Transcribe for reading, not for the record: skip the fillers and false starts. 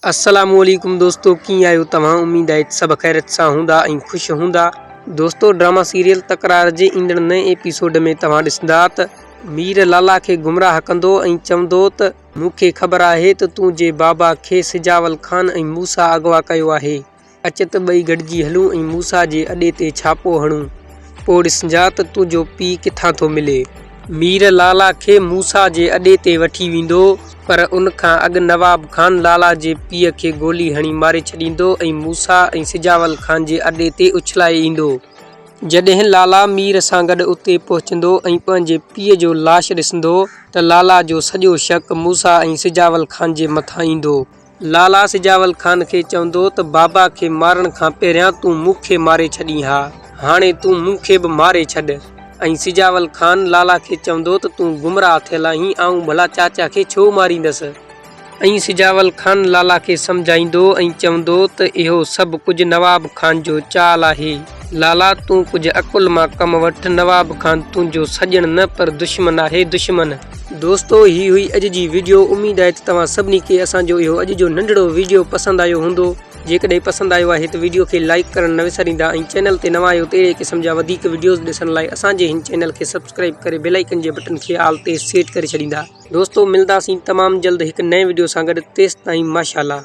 السلام عليڪم دوستو ڪيئن آهيو توهان اميد آهي ته سڀ خيريت سان هوندا ۽ خوش هوندا دوستو ڊراما سيريل تڪرار جي ايندڙ نئين ايپيسوڊ ۾ توهان ڏسندا ته مير لالا کي گمراهه ڪندو ۽ چوندو ته مون کي خبر آهي ته تنهنجي بابا کي سجاول خان ۽ موسيٰ اغوا ڪيو آهي اچ ته ٻئي گڏجي هلون ۽ موسيٰ جي اڏي تي ڇاپو هڻون، پوء ڏسجان ته تنهنجو پيء ڪٿان ٿو ملي. مير لالا کي موسيٰ جي اڏي تي وٺي ويندو، پر ان کان اڳ نواب خان لالا جي پيء کي گولي هڻي ماري ڇڏيندو ۽ موسيٰ ۽ سجاول خان جي اڏي تي اڇلائي ايندو. جڏهن لالا مير سان گڏ اتي پهچندو ۽ پنهنجي پيء جو لاش ڏسندو ته لالا جو سڄو شڪ موسيٰ ۽ سجاول خان جي مٿان ايندو. لالا سجاول خان کي چوندو ته بابا کي مارڻ کان پهريان تون مون کي ماري ڇڏين ها، هاڻي تون مون کي به ماري ڇڏ. ۽ سجاول خان لالا کي چوندو ته تون گمراهه ٿيل آهين آئون ڀلا چاچا کي ڇو ماريندس. ۽ سجاول خان لالا کي سمجهائيندو ۽ چوندو ته اهو سڀ ڪجهه نواب خان جو چال آهي. لالا تون ڪجهه عقل مان ڪم وٺ، نواب خان تنهنجو سڄڻ نه پر دشمن آهي، دشمن. دوستو هي هئي اڄ جي وڊيو اميد آهي ته توهان سڀني کي اسان جو اهو اڄ جو ننڍڙو وڊيو پسند آيو هوندو جيڪڏهن پسند آيو آهي ته وڊيو کي لائيڪ ڪرڻ نه وساريندا ۽ چينل تي نوان آهيو ته اهڙي قسم جا وڌيڪ وڊيوز ڏسڻ لاء اسان جي هن چينل کي سبسڪرائيب ڪري بيل آئيڪن جي بٽن کي آل تي سيٽ ڪري ڇڏيندا دوستو ملداسين تمام جلد هڪ نئين وڊيو سان گڏ تيستائين ماشاءالله.